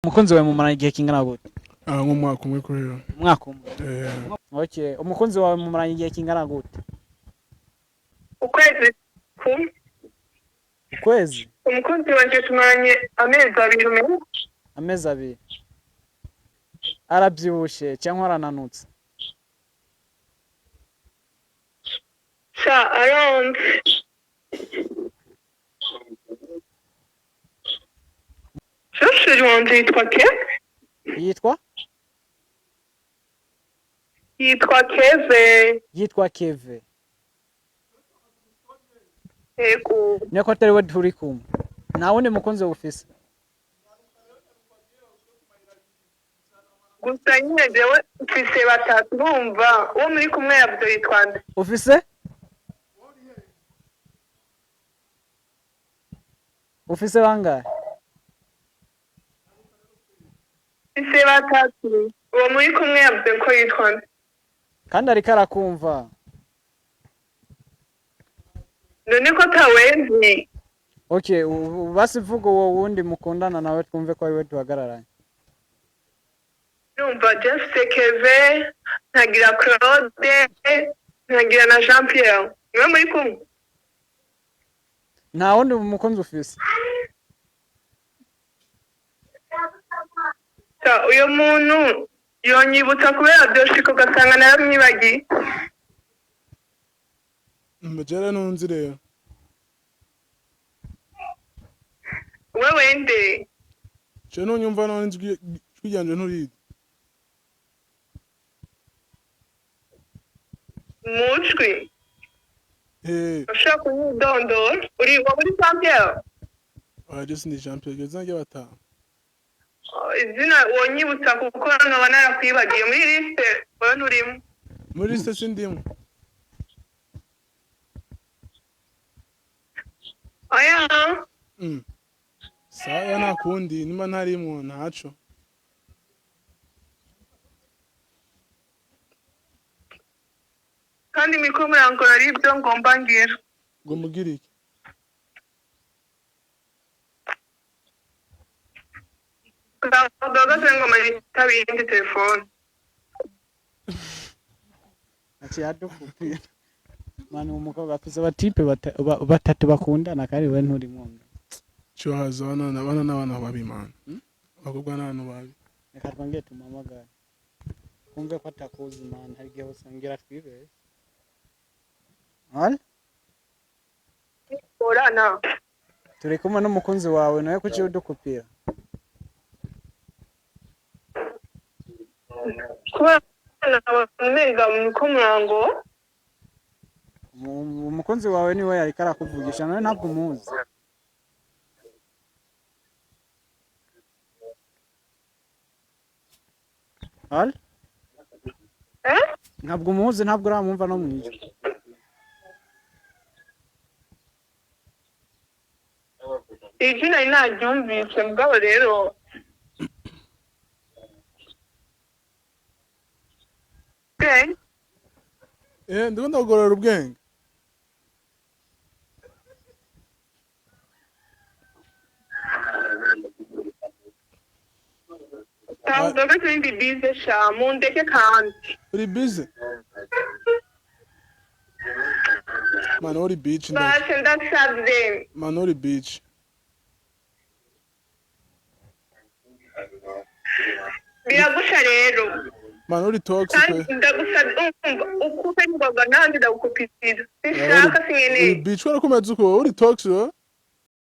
Umukunzi wawe mumaranye igihe kingana gute? Ah, nk'umwaka umwe kubera. Umwaka umwe. Eh. Okay, umukunzi wawe mumaranye igihe kingana gute? Ukwezi kumwe. Ukwezi? Umukunzi wanje tumaranye amezi 2 umenye. Amezi 2. Aravyibushe cyangwa arananutse? Sha aronze. Chéri wanje yitwa Keve. Yitwa? Yitwa Keve. Yitwa Keve. Yego. Niko atari we turi kumwe. Nta wundi mukunzi ufise? Gusa nyine jewe mfise batatu, urumva uwo muri kumwe yavuze yitwa nde? Ufise? Ufise bangahe? Mfise batatu. Uwo muri kumwe yavuze ko yitwa nde? Kandi ariko arakumva. None ko atawenzi? Okay, basi vuga uwo wundi mukundana nawe twumve ko ari we duhagararanye. Urumva je mfise Keve, nkagira Claude, nkagira na Jean Pierre. Niwe muri kumwe? Nta wundi mukunzi ufise? Sha uyo muntu yonyibutsa kubera vyoshika ugasanga naramwibagiye. Mbejere nunzi rero. Wewe nde? Je ntunyumva none ijwi ryanje nturizi. Mujwi. Eh. Ushaka kunyidondora? Uri wowe uri Jean Pierre? Oya, je sindi Jean Pierre, izina ry'abatanu. Izina wonyibutsa kuko noba narakwibagiye muri liste wewe nturimo. Muri liste sindimo. Oya. Sawa nta kundi nimba ntarimwo ntaco. Kandi muriko murankora ari ibyo ngomba ngira. Ngo mugire iki? Gahagaze ngo nitabe iyindi telefone. Ati yadukupira. Mani umukobwa afise abatipe batatu bakundana kandi we nturimwo. Cyohaza abana n'abana babi man. Abakobwa n'abantu babi. Reka twongere tumuhamagare. Twumve ko atakuzi man, hari igihe usanga twibeshye. Halo? Orana. Turi kumwe n'umukunzi wawe nawe kuki udukupira? Kubera umenga muriko murango. Umukunzi wawe niwe yariko arakuvugisha nawe ntabwo umuzi. Halo? Eh? Ntabwo umuzi, ntabwo uramwumva no mwijwi. Ijwi nari naryumvise mugabo rero. Okay. Eh, ndiko ndagorora ubwenge. Ntabwo ndi bize sha mundeke kandi. Uri busy? Man uri beach ndo. Bashe ndasavye. Man uri beach. Biragusha rero. Man uri toxic. Kandi ndagusavye umva ukupe ngoga nandi ndagukupira. Sinshaka Uri sinkeneye. beach warakomeza uko uri toxic.